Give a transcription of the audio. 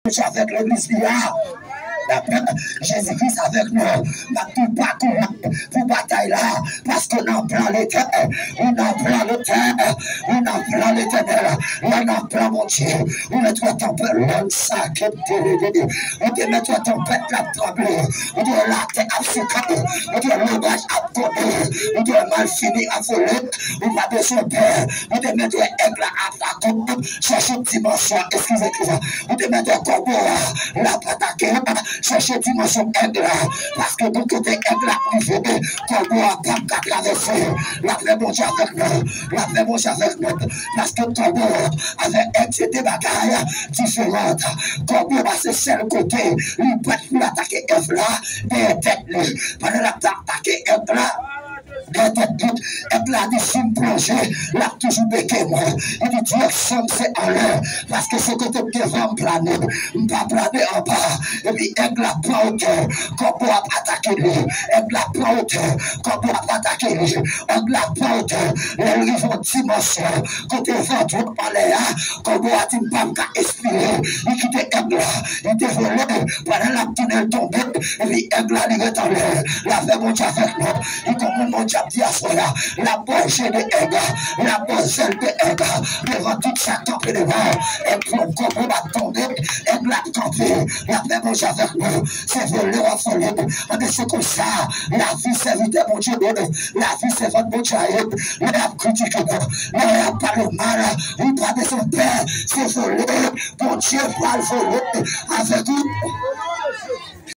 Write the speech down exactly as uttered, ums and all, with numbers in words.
Bondye avèk legliz li a. Jezi Kris avèk nou. N ap tou pa kouri pou batay la. Paske nan plan Letènèl, ou nan plan Letènèl, ou nan plan Letènèl, ou nan plan Bondye. Ou mèt wè tanpèt, lòn sa ke te reveni. Ou te mèt wè tanpèt la tranble. Ou te wè latè ap souke. Ou te wè lomaj ap tonbe. Ou te wè malfini ap vole. Ou pa bezwen pè. Ou te mèt wè èg la ap atake w, chèche dimansyon, eskize, eskize. Ou te mèt wè kòbo a, l ap atake w, chèche dimansyon èg la. Paske bò kote èg la rive, kòbo a p ap ka travèse. Lapè Bondye avèk nou. Lapè Bondye avèk nou. Paske kòbo a avèk èg se de bagay diferan. Kòbo a se sèl kote li prèt pou l atake èg la dèyè tèt li. Pandan l ap atake èg la, dèyè tèt li, èg la di, si m plonje, l ap toujou beke mwen. Li di, direksyon m se anlè, paske se kote m devan m plane, m pa plane anba. Epi èg la pran wotè, kòbo ap atake li. Èg la pran wotè, kòbo ap atake li. Èg la pran wotè, lè l rive yon dimansyon, kote vant ou anlè a, kòbo a di, m p ap ka espire. Li kite èg la, li devole, pandan l ap tounen l tonbe, epi èg la li ret anlè. Lapè Bondye avèk nou. Li konprann Bondye ap di aswè a. L ap ba w je de èg, l ap ba w zèl de èg. Devan tout sa k kanpe devan w, èg pran kòbo ap tonbe, èg la ap kanpe. Lapè Bondye avèk nou. Se vole w ap vole. Anben se konsa, lavi sèvitè Bondye yo, lavi sèvant Bondye a yo, lè y ap kritike nou, lè y ap pale w mal, ou pa bezwen pè, se vole, Bondye pral vole avèk ou.